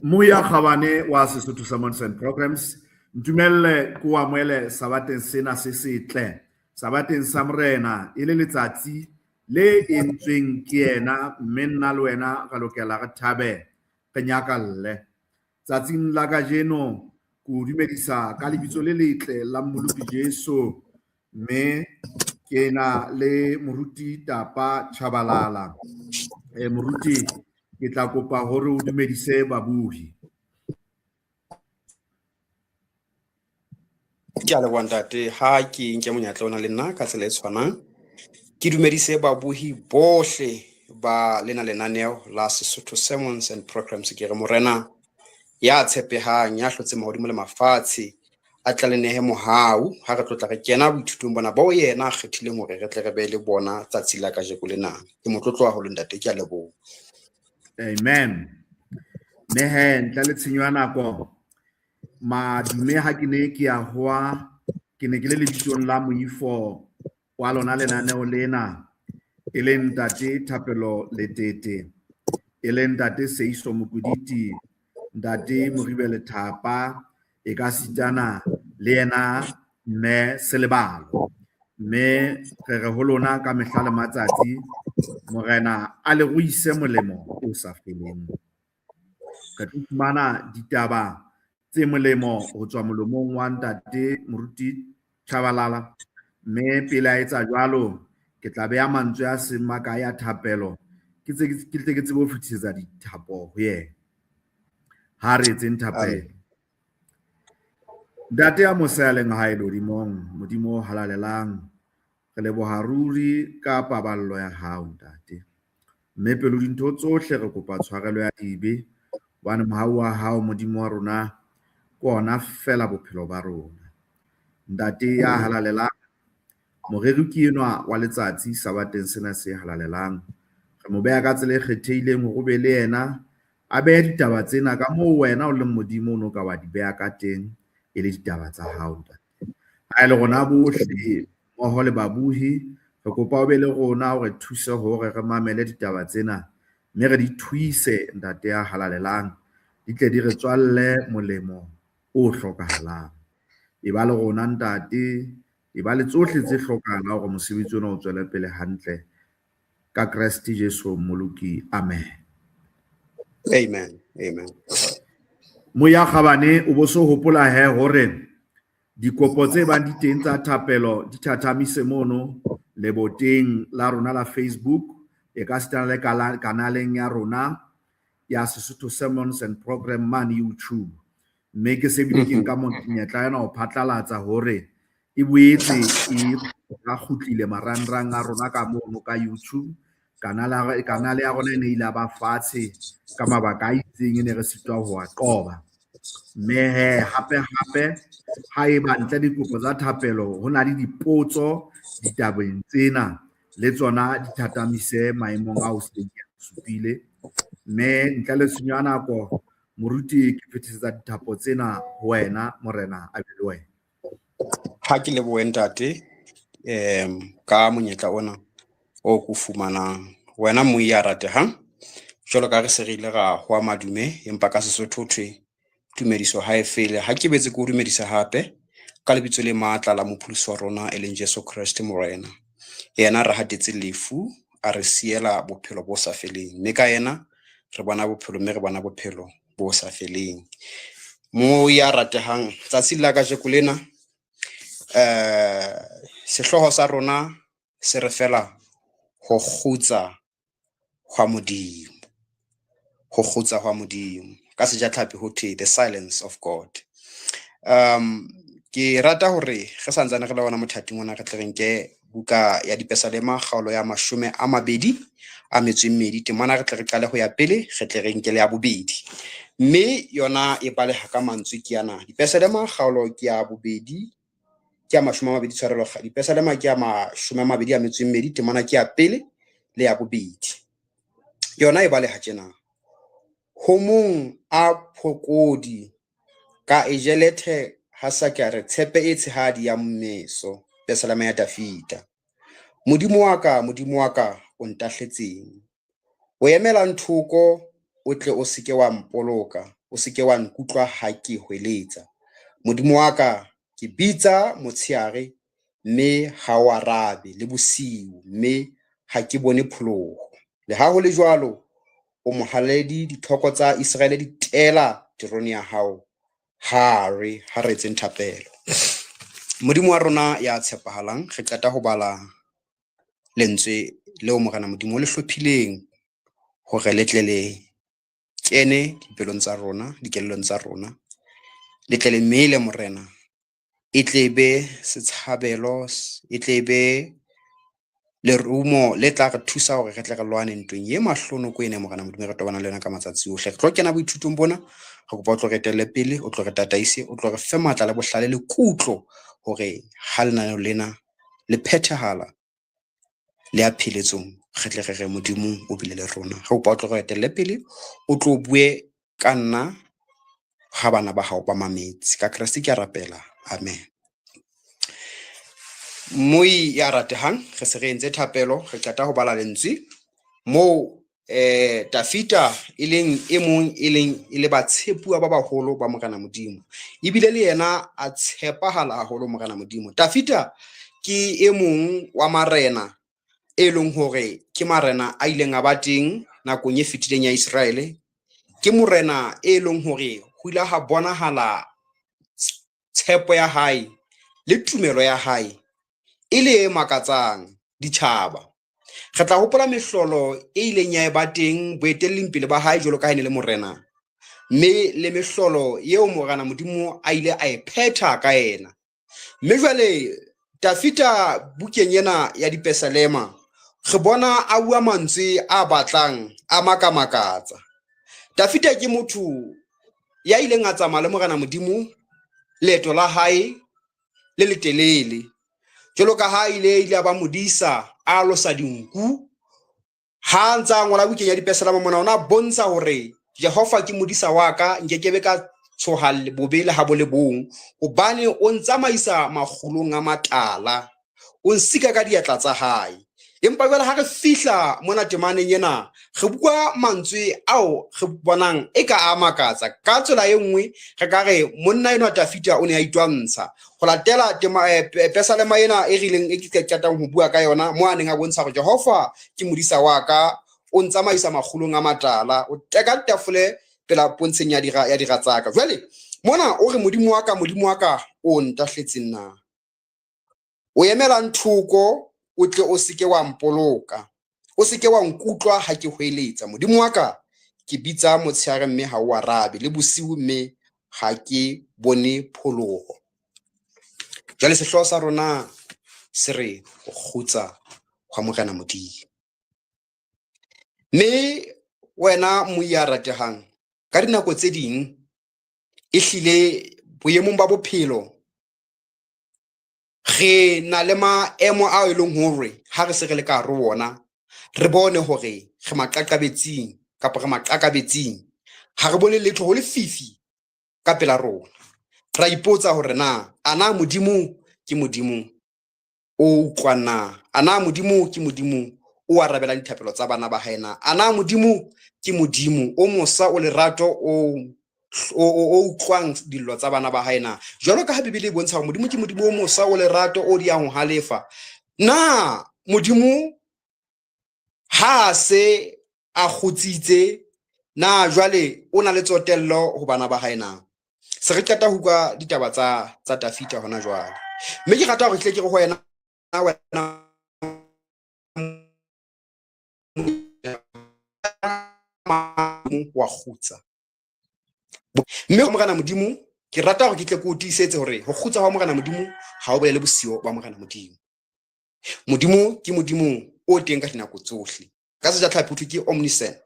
Moya Kgabane wa Sesotho Sermons and Programs, ntumelle ko amohele sabateng sena se setle, sabateng sa Morena, e le letsatsi le entsweng ke yena, mme nna le wena re lokela re thabe, re nyakalle. Tsatsing la kajeno ke o dumedisa ka lebitso le letle la Mmoloki Jesu, mme ke na le Moruti Tapa Chabalala. Moruti, ke tla kopa hore o dumedise babuhi. Ke a leboha ntate, ha ke nke monyetla ona le nna ka tsela e tshwanang. Ke dumedise babuhi bohle ba lena lenaneo la Sesotho Sermons and Programs. Ke re Morena ya tshepehang, ya hlotseng mahodimo le mafatshe, a tla le nehe mohau ha re tlotla re kena boithutong bona bao yena a kgethileng hore re tle re be le bona tsatsi la kajeko lena. Ke motlotlo haholo ntate, ke a leboha. Amen. Mme he, ntle le tshenyo ya nako, madume ha ke ne ke ya hoa, ke ne ke le lebitsong la moifo wa lona lenaneo lena, e leng Ntate Thapelo Letete, e leng Ntate Seiso Mokoditi, Ntate Moribe Lethapa, e ka sitana le yena Mme Selebalo. Mme re re ho lona ka mehla le matsatsi, Morena a le ruise molemo o sa feleng. Re tlo fumana ditaba tse molemo ho tswa molomong wa Ntate Moruti Chabalala. Mme pele a etsa jwalo, ke tla beha mantswe a seng makae a thapelo, ke tle ke tsebe ho fetisetsa dithapo ho yena. Ha re etseng thapelo. Ntate ya mosa ya leng hae lehodimong, Modimo o halalelang, re leboha ruri ka paballo ya hao ntate. Mme pelo dintho tsohle re kopa tshwarelo ya dibe, hobane mohau wa hao Modimo wa rona ke ona fela bophelo ba rona. Ntate ya halalelang, moreri ke enwa wa letsatsi sabateng sena se halalelang. Re mo beha ka tsela e kgethehileng hore o be le yena, a behe ditaba tsena ka moo wena o leng Modimo o no ka wa di beha ka teng, e le ditaba tsa hao ntate. Ha e le rona bohle mmoho le babuhi, re kopa o be le rona o re thuse hore re mamele ditaba tsena, mme re di thuise ntate ya halalelang, di tle di re tswalle molemo o hlokahalang. E ba le rona ntate, e ba le tsohle tse hlokahalang hore mosebetsi ona o tswele pele hantle. Ka Kreste Jesu Mmoloki, amen. Amen. Amen. Moya Kgabane, o bo so hopola he hore dikopo tse bang di teng tsa thapelo di thathamise mono leboteng la rona la Facebook, e ka sitana le kanaleng ya rona ya Sesotho Sermons and Program mane YouTube. Mme ke se bile ke nka monyetla ena ho phatlalatsa hore e boetse e ra kgutlile marangrang a rona ka mono ka YouTube. Kanale ya rona e ne ile ya ba fatshe ka mabaka a itseng, e ne re sitwa ho a qoba. Mme he, hape hape, ha eba ntle dikopo tsa thapelo, ho na le dipotso ditabeng tsena, le tsona di thatamise maemong ao seng ke a supile. Mme ntle le tshenyo ya nako, Moruti, ke fetisetsa dithapo tsena ho wena, Morena a be le wena. Ha ke lebohe ntate, ka monyetla ona o ko fumanang. Wena moi ya ratehang, jwalo ka re se re ile ra hwa madume, empa ka Sesotho thwe tumediso ha e fele. Ha ke betse ke o dumedisa hape ka lebitso le matla la mopholosi wa rona e leng Jesu Kreste Morena. Yena re hatetse lefu, a re siela bophelo bo sa feleng. Mme ka yena re bona bophelo, mme re bona bophelo bo sa feleng. Mo ya ratehang, tsatsing la kajeko lena, sehlooho sa rona se re fela ho kgutsa hwa Modimo. Ho kgutsa hwa Modimo. Ka sejatlhapi ho thwe the silence of God. Ke rata hore re santsane re le ona mothating ona, re tle re nke buka ya Dipesalema kgaolo ya 28 temana, re tle re qale ho ya pele, re tle re nke le ya bobedi. Mme yona e baleha ka mantswe ke ana. Dipesalema kgaolo ke ya bobedi, ke ya 20, tshwarelo, Dipesalema ke ya 22 temana ke ya pele le ya bobedi. Yona e baleha tjena. Ho mong a phokodi ka e jelethe ha sa ka re tshepe e tshehadi ya mmeso. Pesalema ya Dafida. Modimo wa ka, Modimo wa ka, o ntahletseng? O emela nthoko, o tle o seke wa mpoloka. O se ke wa nkutlwa ha ke hweletsa. Modimo wa ka, ke bitsa motshehare, mme ha o arabe, le bosiu, mme ha ke bone pholoho. Le ha ho le jwalo, o mohalaledi, dithoko tsa Iseraele di teela terone ya hao hare. Ha re etseng thapelo. Modimo wa rona ya tshepahalang, re qeta ho bala lentswe leo Morena Modimo o le hlophileng hore le tle le kene dipelong tsa rona, dikelellong tsa rona, le tle le mele Morena, e tle be setshabelo, e tle be lerumo le tla re thusa hore re tle re lwane ntweng e mahlonoko ena Morena Modimo re tobana le yona ka matsatsi ohle. Re tlo kena boithutong bona, re kopa o tlo re etelle pele, o tlo re tataise, o tlo re fe matla le bohlale le kutlo hore ha lenaneo lena le phethahala le ya pheletsong, re tle re re Modimo o bile le rona. Re kopa o tlo re etelle pele, o tlo bue ka nna ha bana ba hao ba mametse. Ka Kreste ke a rapela, amen. Moi ya ratehang, re se re entse thapelo, re qeta ho bala lentswe moo Tafita e leng e mong e leng e le batshepuwa ba baholo ba Morena Modimo, ebile le yena a tshepahala haholo Morena Modimo. Tafita ke e mong wa marena e leng hore ke marena a ileng a ba teng nakong e fetileng ya Iseraele. Ke morena e leng hore ho ile ha bonahala tshepo ya hae le tumelo ya hae e le e makatsang ditjhaba. Re tla hopola mehlolo e ileng ya eba teng boetelleng pele ba hae jwalo ka ha e ne le morena, mme le mehlolo eo Morena Modimo a ile a e phetha ka yena. Mme jwale Tafita bukeng ena ya Dipesalema re bona a bua mantswe a batlang a makamakatsa. Tafita ke motho ya ileng a tsamaya le Morena Modimo leeto la hae le letelele. Jwalo ka ha ile ile a ba modisa, a alosa dinku. Ha a ntse a ngola bukeng ya Dipesalema mona, o ne a bontsha hore Jehova ke modisa wa ka, nkekebe ka tshoha bobe le ha bo le bong, hobane o ntsamaisa makgulong a matala, o nsika ka diatla tsa hae. Empa jwale ha re fihla mona temaneng ena, re bua mantswe ao re bonang e ka a makatsa. Ka tsela e nngwe re ka re monna enwa Tafita o ne a itwantsha. Ho latela tema pesalema ena e rileng e ke qetang ho bua ka yona, mo a neng a bontsha hore Jehova ke modisa wa ka, o ntsamaisa makgulong a matala, o teka tafole pela pontsheng ya dira ya dira tsa ka. Jwale mona o re Modimo wa ka, Modimo wa ka, o ntahletseng na? O emelang thoko, o tle o se ke wa mpoloka, o se ke wa nkutlwa ha ke hweletsa. Modimo wa ka, ke bitsa motshehare mme ha o arabe, le bosiu mme ha ke bone pholoho. Jwale sehlooho sa rona se re ho kgutsa hwa Morena Modimo. Mme wena moi ya ratehang, ka dinako tse ding ehlile boemong ba bophelo re na le maemo ao e leng hore ha re se re le ka hare ho ona, re bone hore re maqaqabetsing kapa re maqakabetsing, ha re bone letho, ho lefifi ka pela rona. Ra ipotsa hore na ana Modimo ke Modimo o utlwang na? Ana Modimo ke Modimo o arabelang dithapelo tsa bana ba hae na? Ana Modimo ke Modimo o mosa, o lerato, o utlwang dillo tsa bana ba hae na? Jwalo ka ha Bibele e bontsha hore Modimo ke Modimo o mosa, o lerato, o diyang ho halefa. Na Modimo ha se a kgutsitse, na jwale o na le tsotello ho bana ba hae na? Se re qeta ho utlwa ditaba tsa Tafita hona jwale. Mme ke rata hore tle ke re ho wena, wena wa kgutsa. Mme Morena Modimo, ke rata hore ke tle ke o tiisetse hore ho kgutsa hwa Morena Modimo ha o bolele bosiyo ba Morena Modimo. Modimo ke Modimo o teng ka dinako tsohle. Ka sejatlhapi ho thwe ke omniscient.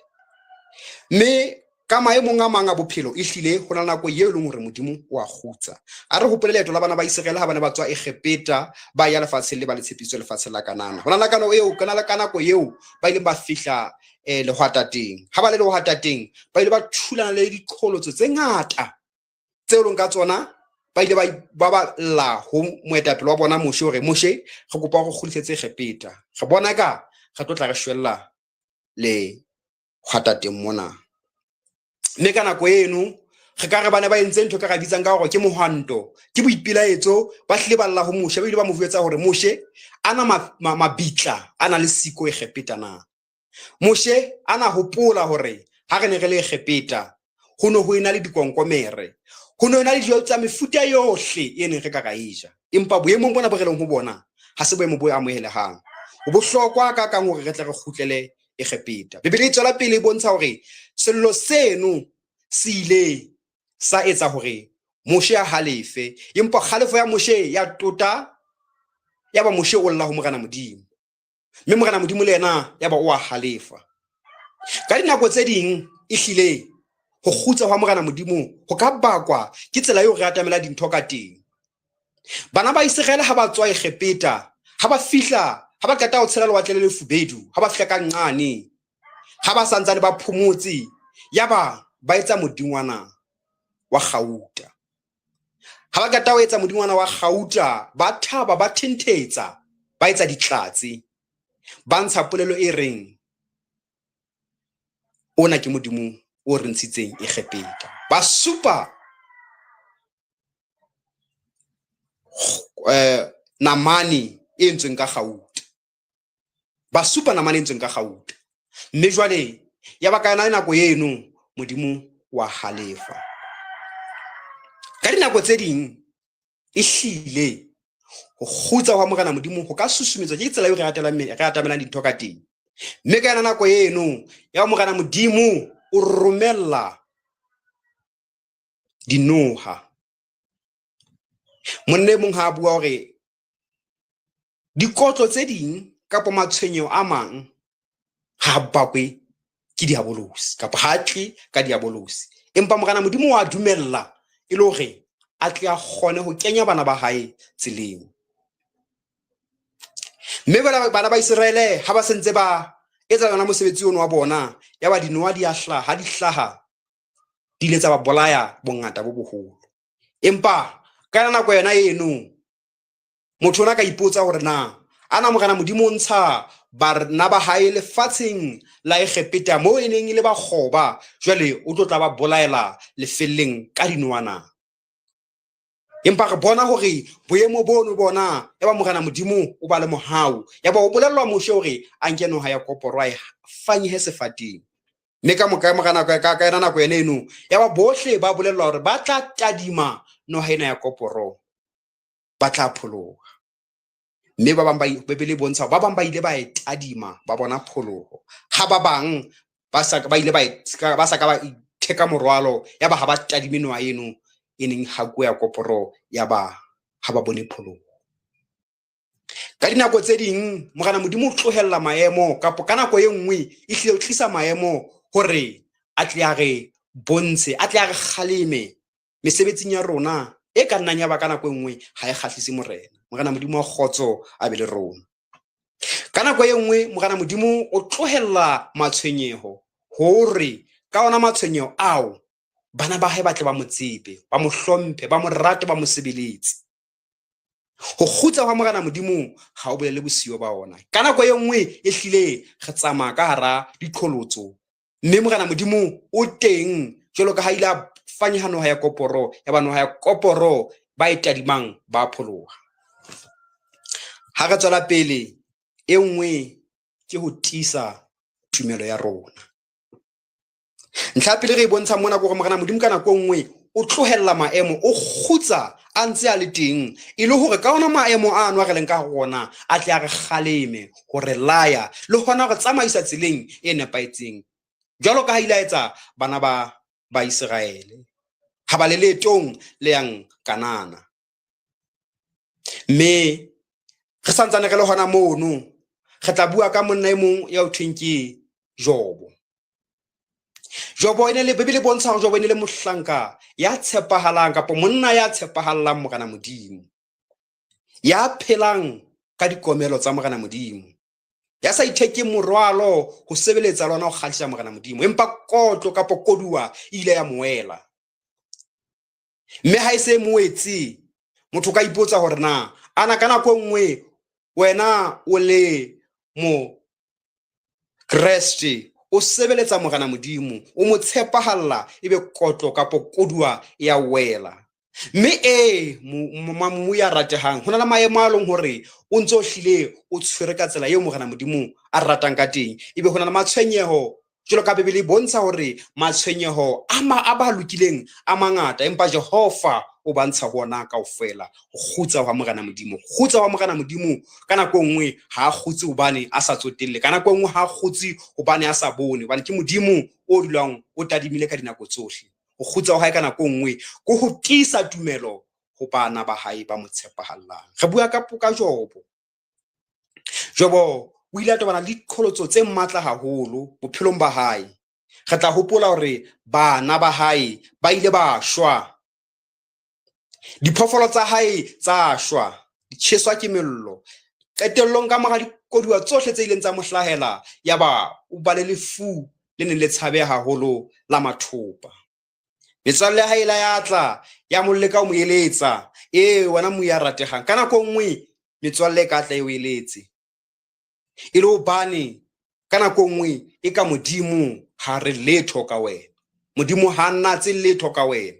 Mme ka maemong a mang a bophelo ehlile ho na nako eo e leng hore Modimo o a kgutsa. A re hopole leeto la bana ba Iseraele ha ba ne ba tswa Egepeta ba ya lefatsheng le ba le tshepisitswe, lefatsheng la Kanana. Ho na le ka eo, ka na ka nako eo ba ileng ba fihla lehwatateng. Ha ba le lehwatateng ba ile ba thulana le diqholotso tse ngata tseo leng ka tsona ba ile ba ba lla ho moetapele wa bona Moshe hore Moshe, re kopa hore kgutlisetse Egepeta, re bona ka re tlo tla re shwella lehwatateng mona. Mme ka nako eno Re ka re ba ne ba entse ntho ka ra bitsang ka hore ke mohwanto, ke boipelaetso. Ba hlile ba lla ho Moshe, ba ile ba mo jwetsa hore Moshe ana mabitla a na le siko Egepeta na. Moshe ana hopola hore ha re ne re le Egepeta ho ne ho ena le dikonkomere, ho ne ho ena le dijo tsa mefuta yohle e neng re ka ra e ja. Empa boemong bona bo re leng ho bona ha se boemo bo amohelehang. Ho bohlokwa ka kang hore re tle re kgutlele Egepeta. Bibele e tswela pele e bontsha hore sello seno se ile sa etsa hore Moshe a halefe, empa kgalefo ya Moshe ya tota, ya ba Moshe o lla ho Morena Modimo, mme Morena Modimo le yena ya ba o a halefa. Ka dinako tse ding ehlile ho kgutsa hwa Morena Modimo ho ka bakwa ke tsela eo re atamela dintho ka teng. Bana ba Iseraele ha ba tswa Egepeta, ha ba fihla, ha ba qeta ho tshela Lewatle le Lefubedu, ha ba fihla ka nqane, ha ba santsane ba phomotse, yaba ba etsa modingwana wa kgauta. Ha ba qeta ho etsa modingwana wa kgauta, ba thaba, ba thenthetsa, ba etsa ditlatse, ba ntsha polelo e reng, ona ke modimo o re ntshitseng Egepeta. Ba supa namane e entsweng ka kgauta. Ba supa namane e entsweng ka kgauta. Mme jwale ya ba ka yona nako eno Modimo wa halefa. Ka dinako tse ding ehlile ho kgutsa hwa Morena Modimo ho ka susumetswa ke tsela eo re atamelang dintho ka teng. Mme ka yona nako eno ya Morena Modimo o romella dinoha. Monna e mong ha a bua hore dikotlo tse ding kapa matshwenyeho a mang ha bakwe ke diabolosi kapa ha tle ka diabolosi, empa Morena Modimo wa dumella e le hore a tle a kgone ho kenya bana ba hae tseleng. Mme bana ba Iseraele ha ba sentse ba etsa yona mosebetsi ono wa bona, ya ba dinoha di a hlaha, di hlaha di ile tsa ba bolaya bongata bo boholo. Empa ka nako yona eno motho ona ka ipotsa hore na ana Morena Modimo o ntsha bana ba hae lefatsheng la Egepeta moo e neng e le bakgoba, jwale o tlo tla ba bolaela lefelleng ka dinowana. Empa re bona hore boemo bono bona ya ba Morena Modimo o ba le mohau, ya ba o bolellwa Moshe hore a nke noha ya koporo a e fanyehe sefateng. Mme ka moka mora nako ka yona nako yona eno ya ba bohle ba bolellwa hore ba tla tadima noha ena ya koporo, ba tla pholoha. Mme ba bang ba Bibele e bontsha ba bang ba ile ba e tadima ba bona pholoho, ha ba bang ba sa ba ile ba ba sa ka ba itheka morwalo, ya ba ha ba tadime noha eno e neng hakuwa ya koporo, ya ba ha ba bone pholoho. Ka dinako tse ding Morena Modimo o tlohella maemo, kapa ka nako e nngwe ehlile o tlisa maemo hore a tle a re bontshe, a tle a re kgaleme mesebetsing ya rona e ka nnang ya ba ka nako e nngwe ha e kgahlise Morena. Morena Modimo wa kgotso a be le rona. Ka nako e nngwe Morena Modimo o tlohella matshwenyeho hore ka ona matshwenyeho ao bana ba hae ba tle ba mo tsebe, ba mo hlomphe, ba mo rate, ba mo sebeletse. Ho kgutsa hwa Morena Modimo ha o bolele bosiyo ba ona. Ka nako e nngwe ehlile re tsamaya ka hara diqholotso, mme Morena Modimo o teng jwalo ka ha ile a fanyeha noha ya koporo, ya ba noha ya koporo ba e tadimang ba pholoha. Ha re tswela pele, e nngwe ke ho tiisa tumelo ya rona. Ntlha ya pele re e bontshang mona ke hore Morena Modimo ka nako e nngwe o tlohella maemo, o kgutsa a ntse a le teng, e le hore ka ona maemo ano a re leng ka ho ona a tle a re kgaleme, ho re laya le hona re tsamaisa tseleng e nepahetseng, jwalo ka ha ile a etsa bana ba Iseraele ha ba le leetong le yang Kanana. Mme re santsane re le hona mono, re tla bua ka monna e mong ya ho thweng ke Jobo. Jobo e ne le Bibele e bontsha hore Jobo e ne le mohlanka ya tshepahalang kapa monna ya tshepahallang Morena Modimo, ya phelang ka dikomelo tsa Morena Modimo, ya sa ithekeng morwalo ho sebeletsa lona ho kgahlisa Morena Modimo, empa kotlo kapa koduwa e ile ya mo wela. Mme ha e se e mo wetse, motho o ka ipotsa hore na ana ka nako e nngwe wena o le mo Kreste. o sebeletsa Morena Modimo, o mo tshepahalla, ebe kotlo kapo koduwa e ya wela. Mme ee, mo ya ratehang, ho na le maemo a leng hore o ntso hlile o tshwere ka tsela eo Morena Modimo a ratang ka teng, ebe ho na le matshwenyeho. Jwalo ka Bibele e bontsha hore matshwenyeho a ma a ba lokileng a mangata, empa Jehova o ba ntsha ho ona kaofela. Ho kgutsa hwa Morena Modimo, kgutsa hwa Morena Modimo ka nako e nngwe ha a kgutse hobane a sa tsotelle, ka nako e nngwe ha a kgutse hobane a sa bone, hobane ke Modimo o dulang o tadimile ka dinako tsohle. Ho kgutsa hwa hae ka nako e nngwe ke ho tiisa tumelo ho bana ba hae ba mo tshepahallang. Re bua ka Jobo. Jobo o ile a tobana le diqholotso tse matla haholo bophelong ba hae. Re tla hopola hore bana ba hae ba ile ba shwa, diphoofolo tsa hae tsa shwa, di tjheswa ke mello. Qetellong ka mora dikoduwa tsohle tse ileng tsa mo hlahela, yaba o ba le lefu le neng le tshabeha haholo la mathopa. Metswalle ya hae la ya tla ya mo leka ho mo eletsa. Ee, wena mo ya ratehang, ka nako e nngwe metswalle e ka tla e o eletse, e le hobane ka nako e nngwe e ka Modimo ha re letho ka wena, Modimo ha natse letho ka wena.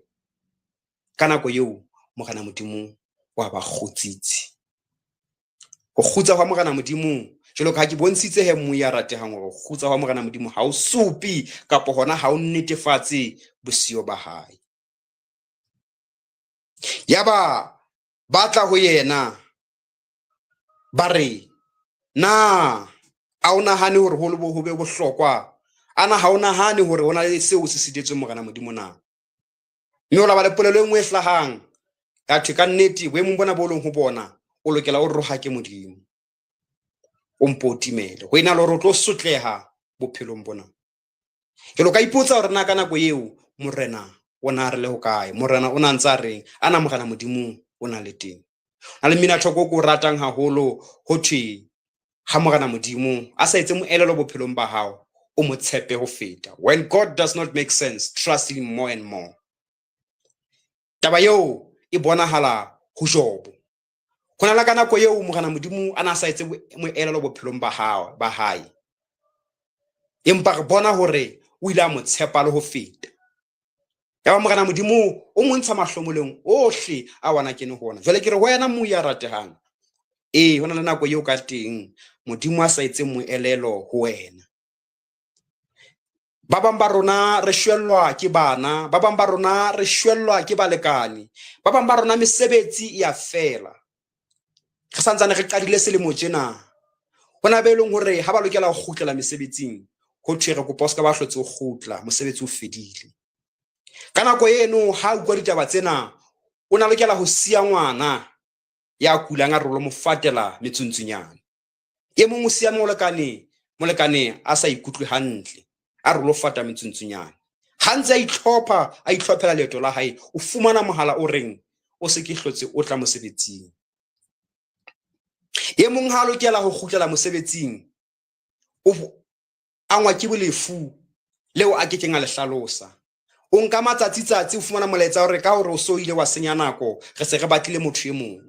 Ka nako eo Morena Modimo wa ba kgutsitse. Ho kgutsa hwa Morena Modimo, jwalo ka ha ke bontshitse he mo ya ratehang hore ho kgutsa hwa Morena Modimo ha o supe kapa hona ha o netefatse bosiyo ba hae. Yaba ba tla ho yena ba re, na a o nahane hore ho be bohlokwa? Ana ha o nahane hore ho na le seo se sitetsweng Morena Modimo na? Mme o la ba le polelo e nngwe e hlahang ya thwe, ka nnete boemong bona bo leng ho bona, o lokela o rohake Modimo, o mpo o timele, ho ena le hore o tlo sotleha bophelong bona. Jwale o ka ipotsa hore na ka nako eo Morena o na re le hokae, Morena o na ntse a reng, ana Morena Modimo o na le teng. Na le mmina thoko o ko ratang haholo, ho thwe ha Morena Modimo a sa etse moelelo bophelong ba hao, o mo tshepe ho feta. When God does not make sense, trust him more and more. Taba eo e bonahala ho Jobo. Ho na le ka nako eo Morena Modimo a na sa etse moelelo bophelong ba hao ba hae, empa re bona hore o ile a mo tshepa le ho feta. Yaba Morena Modimo o mo ntsha mahlomoleng ohle a wana kene ho ona. Jwale ke re ho wena mo ya ratehang, ee, ho na le nako eo ka teng Modimo a sa etseng moelelo ho wena. Ba bang ba rona re shwellwa ke bana, ba bang ba rona re shwellwa ke balekane, ba bang ba rona mesebetsi e ya fela. Re santsane re qadile selemo tjena, ho na be leng hore ha ba lokela ho kgutlela mesebetsing, ho thwe re kopa o ska ba hlotse o kgutla, mosebetsi o fedile. Ka nako eno ha utlwa ditaba tsena, o na lokela ho siya ngwana ya kulang a rolo mo fatela metsuntsunyana. E mong o siya molekane a sa ikutlwe hantle, a rolo fata metsuntsunyana. Ha ntse a itlhopha, a itlhophela leeto la hae, o fumana mohala o reng o se ke hlotse o tla mosebetsing. E mong ha a lokela ho kgutlela mosebetsing, o angwa ke bolefu leo a kekeng a le hlalosa. O nka matsatsi tsatsi, o fumana molaetsa hore ka hore o so ile wa senya nako, re se re batlile motho e mong.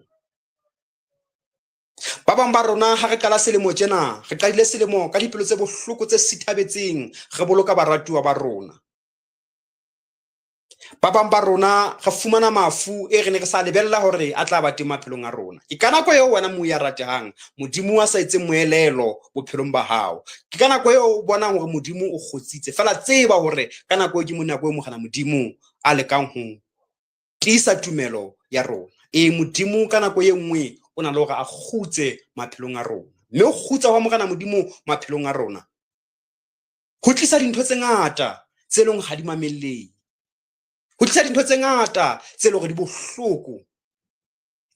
Ba bang ba rona ha re qala selemo tjena, re qadile selemo ka dipelo tse bohloko tse sithabetseng, re boloka baratuwa ba rona. Ba bang ba rona re fumana mafu e re ne re sa lebella hore a tla ba teng maphelong a rona. Ke ka nako eo wena mo ya ratehang, Modimo a sa etseng moelelo bophelong ba hao. Ke ka nako eo o bonang hore Modimo o kgotsitse. Feela tseba hore ka nako eo ke mo nako eo Morena Modimo a lekang ho tiisa tumelo ya rona. Ee, Modimo ka nako e nngwe o na le hore a kgutse maphelong a rona. Mme ho kgutsa hwa Morena Modimo maphelong a rona ho tlisa dintho tse ngata tse leng ha di mamellehe. Ho tlisa dintho tse ngata tse leng hore di bohloko.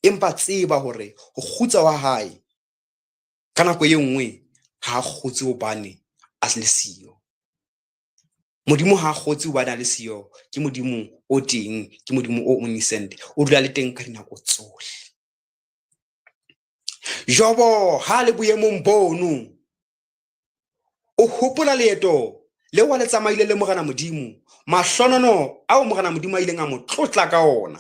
Empa tseba hore ho kgutsa wa hae ka nako e nngwe ha a kgutse hobane a le siyo. Modimo ha a kgotse hobane a le siyo, ke Modimo o teng, ke Modimo o omniscient, o dula le teng ka dinako tsohle. Jobo ha le boemong bono, o hopola leeto leo a le tsamaile le Morena Modimo, mahlonono ao Morena Modimo a ileng a mo tlotla ka ona.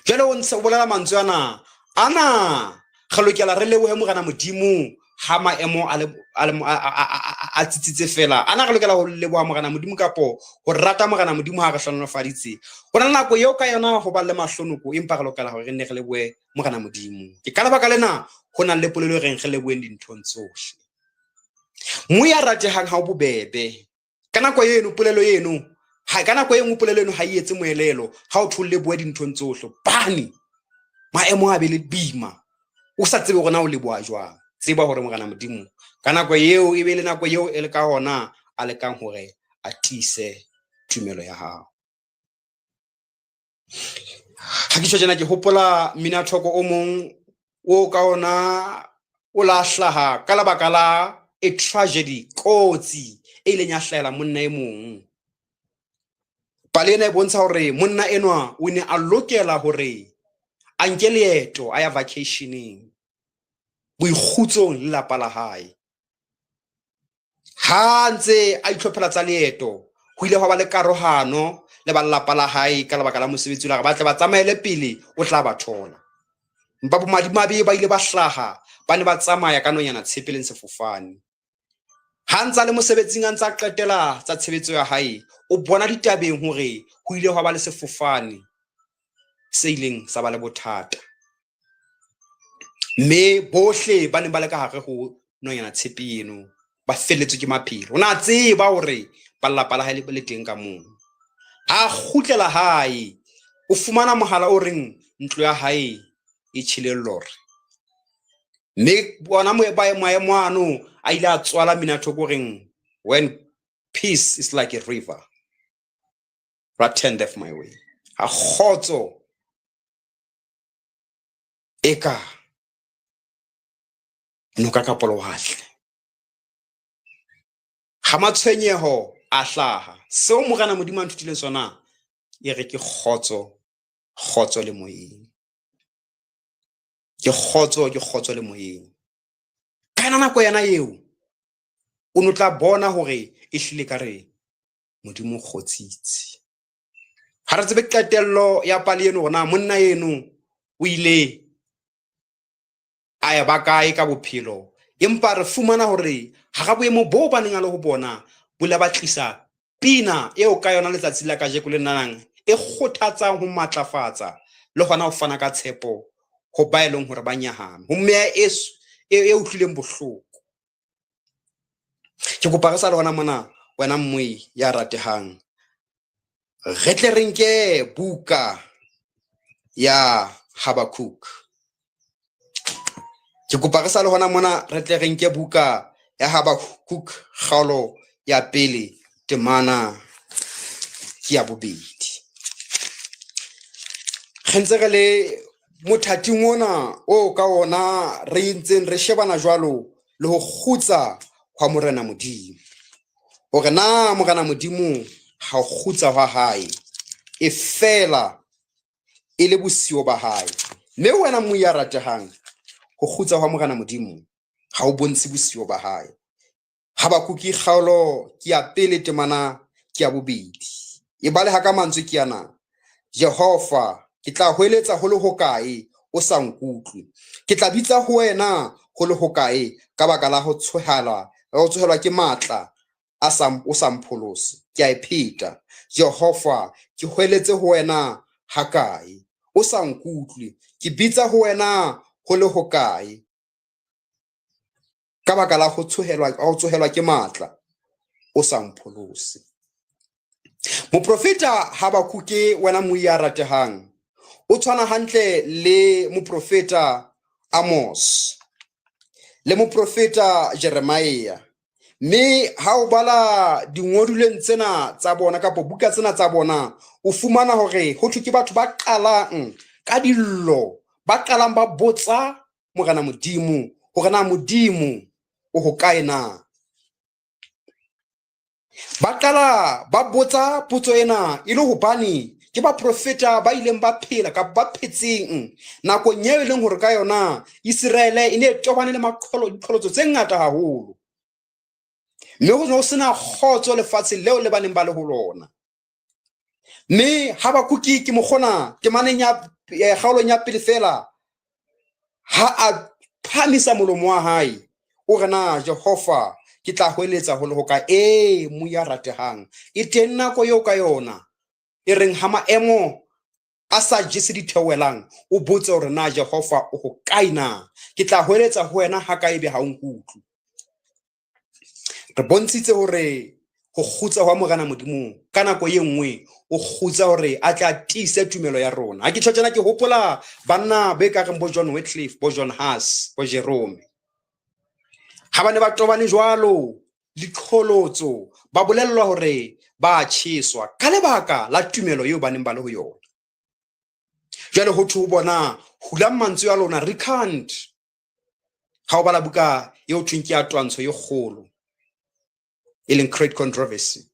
Jwale o ntse o bolela mantswe ana, ana re lokela re lebohe Morena Modimo Ha maemo a tsitsitse fela, a na re lokela ho leboha Morena Modimo kapo ho rata Morena Modimo ha re hlohonolofaditse? Ho na le nako eo ka yona ho ba le mahlonoko, empa re lokela hore re nne re lebohe Morena Modimo. Ke ka lebaka lena ho nang le polelo e reng re leboheng dinthong tsohle. Moya ratehang ha o bobebe. Ka nako eno polelo eno, ha ka nako e nngwe polelo eno ha e etse moelelo ha o thole lebohe dinthong tsohle. Bane maemo a be le boima, o sa tsebe hore na o leboha jwang. Tseba hore Morena Modimo ka nako eo e be le nako eo e le ka hona a lekang hore a tiise tumelo ya hao. Ha ke tjho tjena ke hopola minathoko o mong o ka ona o la hlaha ka lebaka la a tragedy, kotsi e ileng ya hlahela monna e mong. Pale ena e bontsha hore monna enwa o ne a lokela hore a nke leeto a ya vacationeng, boikgutsong le lapa la hae. Ha ntse a itlhophela tsa leeto, ho ile hwa ba le karohano le ba lelapa la hae ka lebaka la mosebetsi o la re ba tle ba tsamaele pele o tla ba thola. Empa bomadimabe ba ile ba hlaha, ba ne ba tsamaya ka nonyana tshepe leng sefofane. Ha ntsa le mosebetsing a ntsa qetela tsa tshebetso ya hae, o bona ditabeng hore ho ile hwa ba le sefofane se ileng sa ba le bothata. Mme bohle ba neng ba le ka hare ho nonyana tshepe eno ba felletswe ke maphelo. O ne a tseba hore ba lelapa la hae le teng ka moo. Ha kgutlela hae, o fumana mohala o reng ntlo ya hae e tjhele lore. Mme bona maemo ano a ile a tswala minathoko reng when peace is like a river, turneth my way. Ha kgotso eka noka kapa lewatle, ha matshwenyeho a hlaha, seo Morena Modimo a nthutileng sona e re ke kgotso, kgotso le moyeng. Ke kgotso, ke kgotso le moyeng. Ka yona nako yena eo o no tla bona hore e hlile ka re Modimo o kgotsitse. Ha re tsebe qetello ya pale eno hore na monna eno o ile a ya ba kae ka bophelo, empa re fumana hore hara boemo boo ba neng a le ho bona bo ile ba tlisa pina eo ka yona letsatsi la kajeko le nanang e kgothatsang ho matlafatsa le hona ho fana ka tshepo ho ba e leng hore ba nyahame, ho meya e utlwileng bohloko. Ke kopa re sa le hona mona, wena mmui ya ratehang, re tle re nke buka ya Habakkuk. Ke kopa re sa le hona mona re tle re nke buka ya Habakkuk kgaolo ya pele temana ke ya bobedi. Re ntse re le mothating ona o ka ona re ntseng re shebana jwalo le ho kgutsa hwa Morena Modimo. Hore na Morena Modimo ha kgutsa hwa hae e fela e le bosiyo ba hae. Mme wena mmui ya ratehang, ho kgutsa hwa Morena Modimo ha o bontshe bosiyo ba hae. Habakuki kgaolo ke ya pele temana ke ya bobedi. E baleha ka mantswe ke ana: Jehova, ke tla hweletsa ho le hokae o sa nkutlwe? Ke tla bitsa ho wena ho le hokae ka baka la ho tsohelwa ke matla a sa o sa mpholose? Ke a e pheta. Jehova, ke hweletse ho wena hakae o sa nkutlwe? Ke bitsa ho wena ho le hokae ka baka la ho tsohelwa ke matla o sa mpholose? Moprofeta Habakuke, wena mmui ya ratehang, o tshwana hantle le moprofeta Amos le moprofeta Jeremia. Mme ha o bala dingodilweng tsena tsa bona kapa buka tsena tsa bona, o fumana hore ho thwe ke batho ba qalang ka dillo, ba qalang ba botsa Morena Modimo hore na Modimo o hokae na. Ba qala ba botsa potso ena e le hobane ke baprofeta ba ileng ba phela kapa ba phetseng nakong eo e leng hore ka yona Iseraele e ne e tobane le diqholotso tse ngata haholo. Mme ho ne ho sena kgotso lefatsheng leo le ba neng ba le ho lona. Mme Habakuki ke mokgona temaneng ya kgaolong ya pele fela, ha a phahamisa molomo wa hae, O re na Jehova ke tla hweletsa ho le hokae? Ee, Moya ratehang, e teng nako eo ka yona e reng ha maemo a sa jese ditheohelang, o botse hore na Jehova o hokae na? Ke tla hweletsa ho wena ha ka ebe ha o nkutlwe. Re bontshitse hore ho kgutsa hwa Morena Modimo ka nako e nngwe o kgutsa hore a tle a tiise tumelo ya rona. Ha ke tjho tjena ke hopola banna be ka reng bo John Wycliffe, bo John Huss, bo Jerome. Ha ba ne ba tobane jwalo liqholotso, ba bolellwa hore ba tjheswa ka lebaka la tumelo eo ba neng ba le ho yona. Jwale ho thwe ho bona, hulang mantswe a lona, recant. Ha o bala buka eo thweng ke ya twantsho e kgolo, e leng Great Controversy.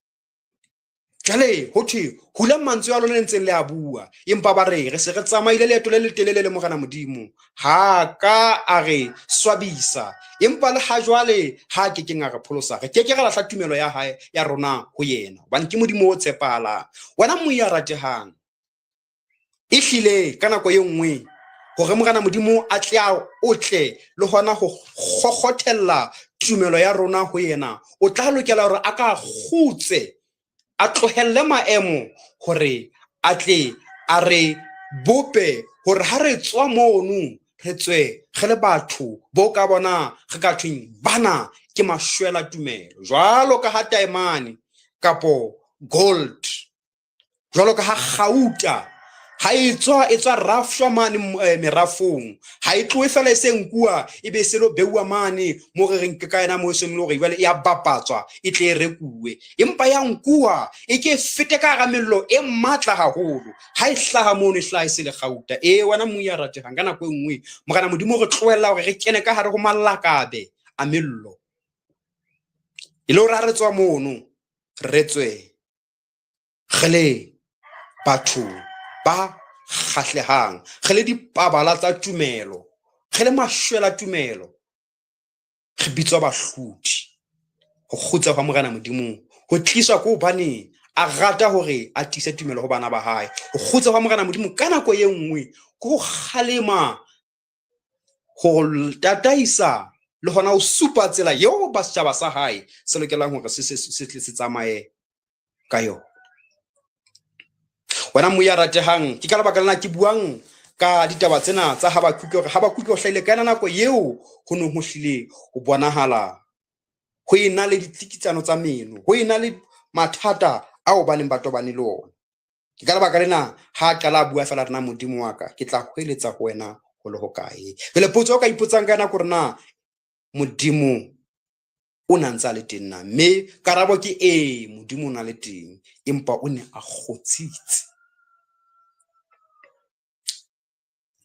Jwale ho thwe hulang mantswe a lona le ntseng le a bua, empa ba re re se re tsamaile leeto le letelele le Morena Modimo, ha ka a re swabisa, empa le ha jwale ha ke keng a re pholosa, re ke ke ra lahla tumelo ya hae ya rona ho yena, hobane ke Modimo o tshepahalang. Wena moya ratehang, ehlile ka nako e nngwe hore Morena Modimo a tle a o tle le hona ho kgokgothella tumelo ya rona ho yena, o tla lokela hore a ka kgutse, a tlohelle maemo hore a tle a re bope hore ha re tswa mono re tswe re le batho bo ka bona re ka thweng bana ke mashwela tumelo, jwalo ka ha taemane kapo gold, jwalo ka ha kgauta ha e tswa e tswa rafshwa mane merafong, ha e tlohe fela e se nkuwa e be se lo beuwa mane mo re reng ke ka yena mo e seng le hore jwale e a bapatswa e tle e rekuwe, empa ya nkuwa e ke fete ka hara mello e matla haholo. Ha e hlaha mono e hlaha e se le kgauta. Ee, wena moya ratehang, ka nako e nngwe Morena Modimo re tlohella hore re kene ka hare ho malakabe a mello, e le hore ha re tswa mono re tswe re le batho ba kgahlehang, re le dipabala tsa tumelo, re le mashwela tumelo, re bitswa bahlodi. Ho kgutsa hwa Morena Modimo ho tliswa ke hobane a rata hore a tiise tumelo ho bana ba hae. Ho kgutsa hwa Morena Modimo ka nako e nngwe ke ho kgalema, ho tataisa le hona ho supa tsela eo ba setjhaba sa hae se lokelang hore se tle se tsamaye ka yona. Wena moya ratehang, ke ka lebaka lena ke buang ka ditaba tsena tsa Habakuke, hore Habakuke o hlahile ka yona nako eo ho neng ho hlile ho bonahala ho ena le ditsikitsano tsa meno, ho ena le mathata ao ba neng ba tobane le ona. Ke ka lebaka lena ha a qala a bua fela rena Modimo wa ka, ke tla hweletsa ho wena ho le hokae. Jwale potso o ka ipotsang ka yona ke hore na Modimo o na ntse a le teng na? Mme karabo ke ee, Modimo o na le teng, empa o ne a kgotsitse.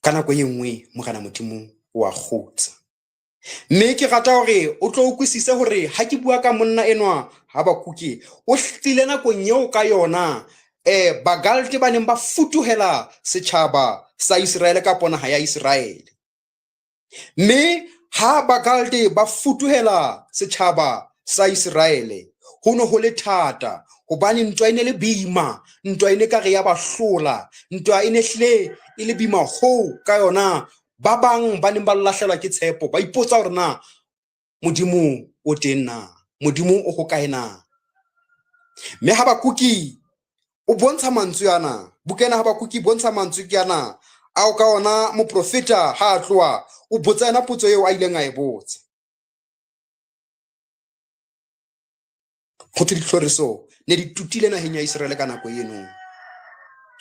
Ka nako e nngwe Morena Modimo o a kgotsa. Mme ke rata hore o tlo utlwisise hore ha ke bua ka monna enwa Habakuke, o tlile nakong eo ka yona Bagalte ba neng ba futuhela setjhaba sa Iseraele kapa naha ya Iseraele. Mme ha Bagalte ba futuhela setjhaba sa Iseraele, ho ne ho le thata hobane ntwa e ne le boima, ntwa e ne ka re ya ba hlola, ntwa e ne hlile e le boima hoo ka yona ba bang ba neng ba lahlelwa ke tshepo, ba ipotsa hore na Modimo o teng na, Modimo o hokae na. Mme Habakuki o bontsha mantswe ana, buka ena Habakuki e bontsha mantswe ke ana ao ka ona moprofeta ha a tloha o botsa yona potso eo a ileng a e botsa. Ho thwe ditlhoriso ne di tutile naheng ya Iseraele ka nako eno.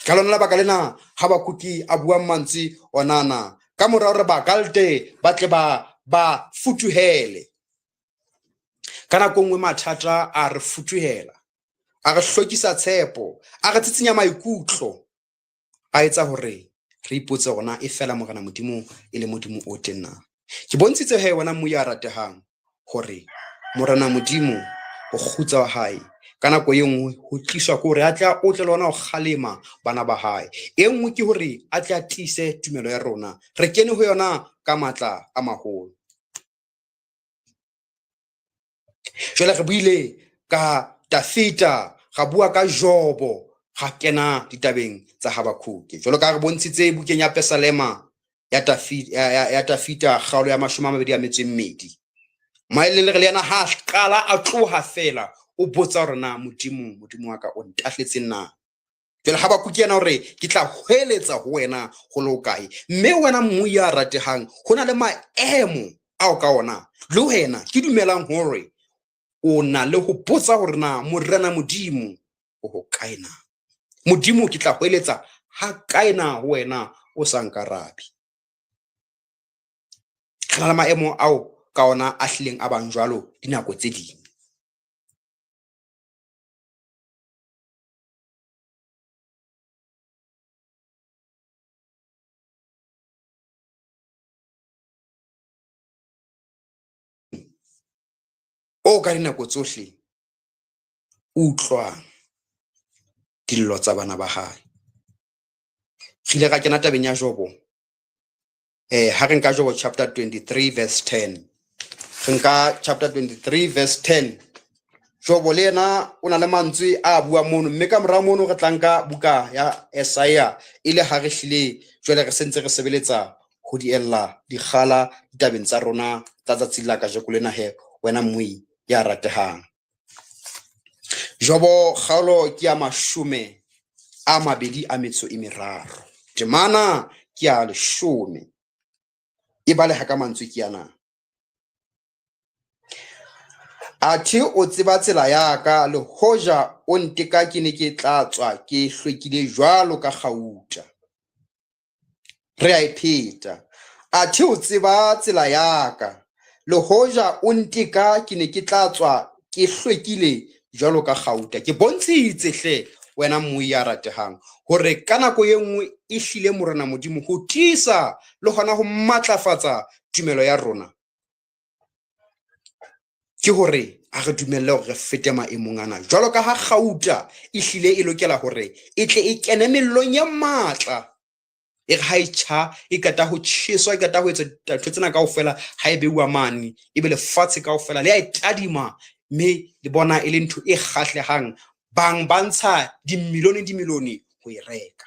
Ka lona lebaka lena Habakuki a buang mantswe onana ka mora hore Bakalte ba tle ba futuhele. Ka nako nngwe mathata a re futuhela, a re hlokisa tshepo, a re tsitsinya maikutlo, a etsa hore re ipotse hore na e fela Morena Modimo e le Modimo o teng na. Ke bontshitse he wena moya ratehang hore Morena Modimo ho kgutsa wa hae ka nako e nngwe ho tliswa ke hore a tle a otle le hona ho kgalema bana ba hae. E nngwe ke hore a tle a tiise tumelo ya rona, re kene ho yona ka matla a maholo. Jwale re buile ka Dafita, ra bua ka Jobo, ra kena ditabeng tsa Habakuke. Jwalo ka re bontshitse bukeng ya Pesalema ya Dafita, kgaolo ya 22. Maele le re le yena ha a qala a tloha feela o botsa hore na Modimo, Modimo wa ka o ntahletseng na. Jwale Habakuke yena hore ke tla hweletsa ho wena ho le hokae. Mme wena mmui ya ratehang, ho na le maemo ao ka ona le wena ke dumelang hore o na le ho botsa hore na Morena Modimo o hokae na. Modimo ke tla hweletsa ha kae na ho wena o sa nkarabe. Re na le maemo ao ka ona a hlileng a bang jwalo dinako tse ding. O ka dinako tsohle utlwang dillo tsa bana ba hae. Re ile ra kena tabeng ya Jobo. Ha re nka Jobo chapter 23 verse 10. Re nka chapter 23 verse 10. Jobo le yena o na le mantswe a buang mono, mme ka mora mono re tla nka buka ya Esaia e le ha re hlile jwale re sentse re sebeletsa ho diella dikgala ditabeng tsa rona tsa tsatsi la kajeko lena he wena mmui ya ratehang. Jobo kgaolo ke ya 23. Temana ke ya 10. E baleha ka mantswe ke ana. Athe o tseba tsela ya ka, le hoja o nteka ke ne ke tla tswa ke hlwekile jwalo ka kgauta. Re a e pheta. Athe o tseba tsela ya ka, le hoja o nteka ke ne ke tla tswa ke hlwekile jwalo ka kgauta. Ke bontshitse hle wena mmui ya ratehang hore ka nako e nngwe e hlile Morena Modimo ho tiisa le hona ho matlafatsa tumelo ya rona ke hore a re dumelle hore re fete maemong ana. Jwalo ka ha kgauta e hlile e lokela hore e tle e kene mellong ya matla, e re ha e tjha, e qeta ho tjheswa, e qeta ho etsa ntho tsena kaofela, ha e beuwa mane, ebe lefatshe kaofela le a e tadima mme le bona e le ntho e kgahlehang. Bang ba ntsha dimilione dimilione ho e reka.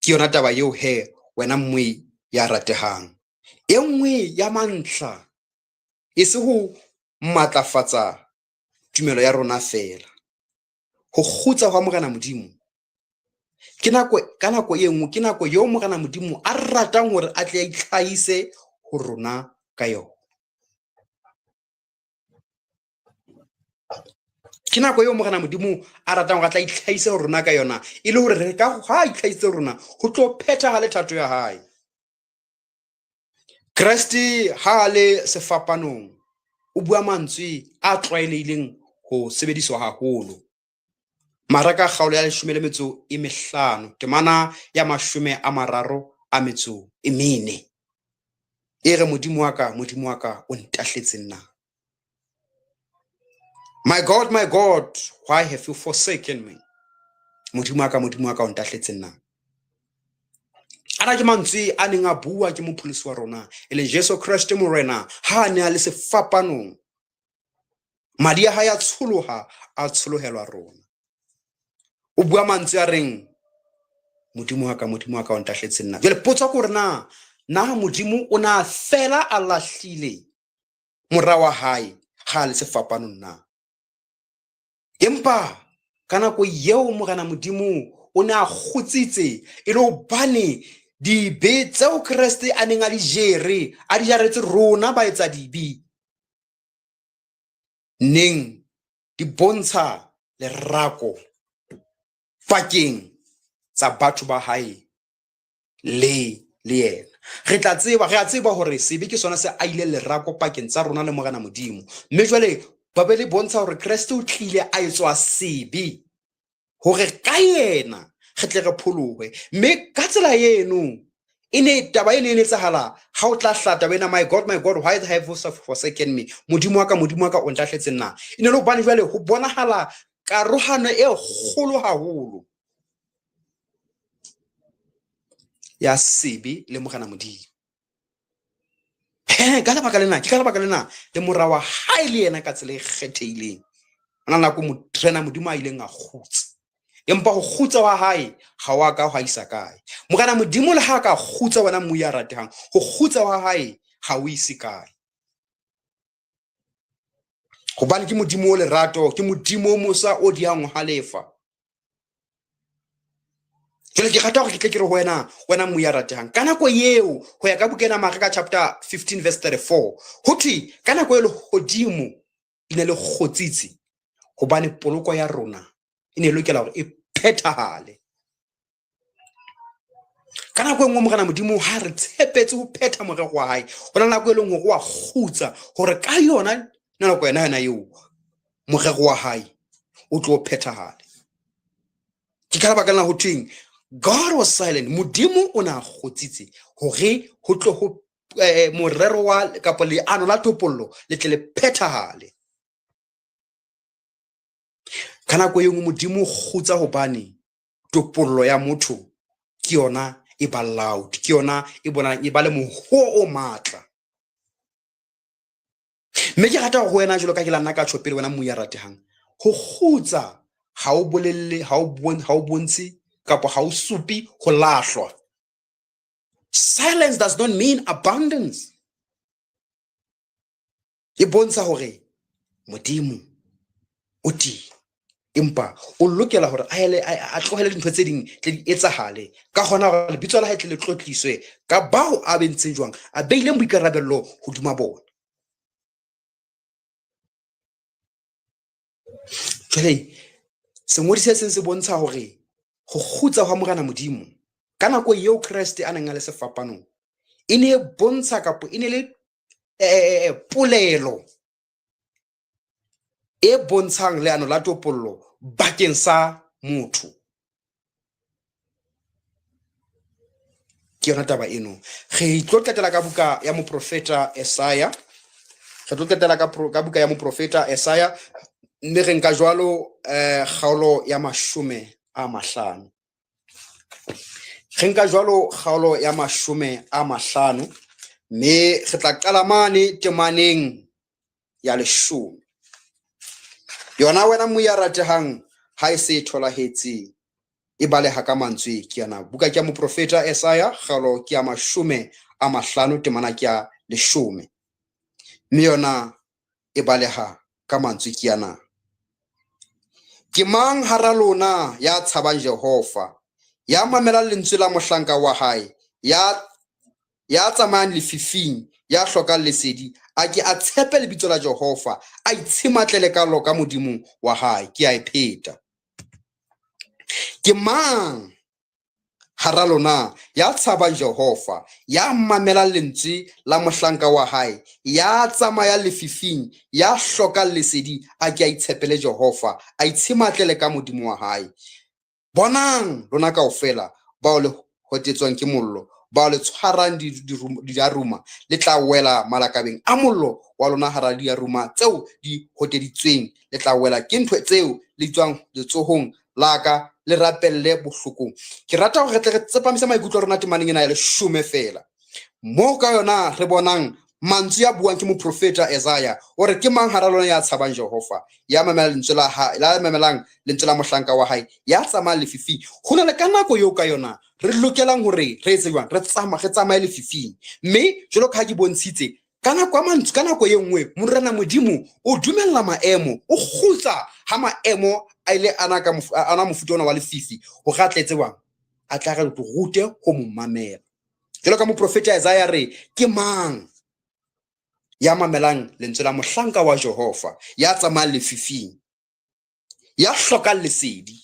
Ke yona taba eo he wena mmui ya ratehang. E nngwe ya mantlha e se ho matlafatsa tumelo ya rona feela. Ho kgutsa hwa Morena Modimo ke nako, ka nako e nngwe ke nako eo Morena Modimo a ratang hore a tle a itlhahise ho rona ka yona. Ke nako eo Morena Modimo a ratang hore a tla itlhahise ho rona ka yona, e le hore re ka ha itlhahise ho rona ho tlo phethahale thato ya hae. Kreste ha a le sefapanong o bua mantswe a tlwaelehileng ho sebediswa haholo. Mareka kgaolo ya 15 temana ya 34. E re, Modimo wa ka, Modimo wa ka, o ntahletseng na? My God, my God, why have you forsaken me? Modimo wa ka, Modimo wa ka, o ntahletseng na? Ana ke mantswe a neng a bua ke mopholosi wa rona, e leng Jesu Kreste Morena, ha a ne a le sefapanong. Madi a hae a tsholoha, a tsholohelwa rona. O bua mantswe a reng, Modimo wa ka, Modimo wa ka, o ntahletseng na? Jwale potso ke hore na, na Modimo o na fela a lahlile mora wa hae ha a le sefapanong na? Empa ka nako eo Morena Modimo o ne a kgutsitse e le hobane dibe tseo Kreste a neng a di jere, a di jaretse rona baetsadibe, neng di bontsha lerako pakeng tsa batho ba hae le le yena. Re tla tseba, re a tseba hore sebe ke sona se aileng lerako pakeng tsa rona le Morena Modimo. Mme jwale ba be le bontsha hore Kreste o tlile a etswa sebe hore ka yena re tle re pholohe. Mme ka tsela eno e ne taba e ne e etsahala ha o tla hla taba ena, my God, my God, why have you forsaken me? Modimo wa ka, Modimo wa ka, o ntahletseng na? E ne le hobane jwale ho bonahala karohano e kgolo haholo ya sebe le Morena Modimo. He, ka lebaka lena, ke ka lebaka lena le mora wa hae le yena ka tsela e kgethehileng. Ona nako Morena Modimo a ileng a kgutsa. Empa ho kgutsa wa hae ha wa ka hwa isa kae. Morena Modimo le ha ka kgutsa wena mmuyi ya ratehang, ho kgutsa wa hae ha o ise kae. Hobane ke Modimo o lerato, ke Modimo o mosa o diyang ho halefa. Jwale ke rata hore ke tle ke re ho wena, wena mmu ya ratehang, ka nako eo, ho ya ka buka ena Mareka chapter 15 verse 34, ho thwe ka nako e lehodimo le ne le kgotsitse hobane poloko ya rona e ne e lokela hore e phethahale. Ka nako e nngwe Morena Modimo ha re tshepetse ho phetha morero wa hae, ho na le nako e leng hore wa kgutsa hore ka yona nako yona yona eo morero wa hae o tlo phethahale. Ke ka lebaka lena ho thweng God was silent, Modimo o ne a kgotsitse hore ho tlo ho morero wa kapa leano la topollo le tle le phethahale. Ka nako e nngwe Modimo o kgutsa hobane topollo ya motho ke yona e ba loud, ke yona e bonang e ba le mohoo o matla. Mme ke rata hore ho wena jwalo ka ke la nna ka tjho pele wena mmu ya ratehang, ho kgutsa ha o bolelle, ha o bon, ha o bontshe kapa ha o supe ho lahlwa. Silence does not mean abundance. E bontsha hore Modimo o teng, empa o lokela hore a ele, a tlohele dintho tse ding tle di etsahale, ka hona hore lebitso la hae tle le tlotliswe ka bao a bentseng jwang, a beileng boikarabello hodima bona. Jwale sengodi se seng se bontsha hore ho kgutsa hwa Morena Modimo ka nako eo Kreste a neng a le sefapanong e ne e bontsha kapa e ne le polelo e bontshang leano la topollo bakeng sa motho. Ke yona taba eno. Re tlo qetela ka buka ya moprofeta Esaya. Re tlo qetela ka, ka buka ya moprofeta Esaya, mme re nka jwalo kgaolo ya 50. Re nka jwalo kgaolo ya 50, mme re tla qala mane temaneng ya 10. Yona wena mmu ya ratehang, ha e se e tholahetse, e baleha ka mantswe ke yana. Buka ke ya moprofeta Esaya, kgaolo ke ya 50, temana ke ya 10. Mme yona e baleha ka mantswe ke yana. Ke mang hara lona ya tshabang Jehova, ya mamelang lentswe la mohlanka wa hae, ya tsamayang lefifing, ya hlokang lesedi, a ke a tshepe lebitso la Jehova, a itshematlele ka loka Modimo wa hae. Ke a e pheta. Ke mang hara lona ya tshabang Jehova, ya mamelang lentswe la mohlanka wa hae, ya tsamayang lefifing, ya hlokang lesedi, a ke a itshepele Jehova, a itshematlele ka Modimo wa hae. Bonang lona kaofela bao le hotetswang ke mollo, bao le tshwarang diaruma, le tla wela malakabeng a mollo wa lona hara diaruma tseo di hoteditsweng, le tla wela ke ntho tseo le tswang letsohong la ka, le rapelle bohlokong. Ke rata hore re tle re tsepamise maikutlo a rona temaneng ena ya 10 feela, moo ka yona re bonang mantswe a buang ke moprofeta Esaya, o re ke mang hara lona ya tshabang Jehova, ya mamelang lentswe la hae, la mamelang lentswe la mohlanka wa hae, ya tsamayang lefifing. Ho na le ka nako eo ka yona re lokelang hore re etse jwang, re tsamaye lefifing. Mme jwalo ka ha ke bontshitse, ka nako ya mantswe, ka nako e nngwe Morena Modimo o dumella maemo, o kgutsa ha maemo a ile ana ka ana mofuta ona wa lefifi, hore a tle etse jwang, a tla re rute ho mo mamela. Jwalo ka moprofeta Isaiah re, ke mang ya mamelang lentswe la mohlanka wa Jehova, ya tsamayang lefifing, ya hlokang lesedi,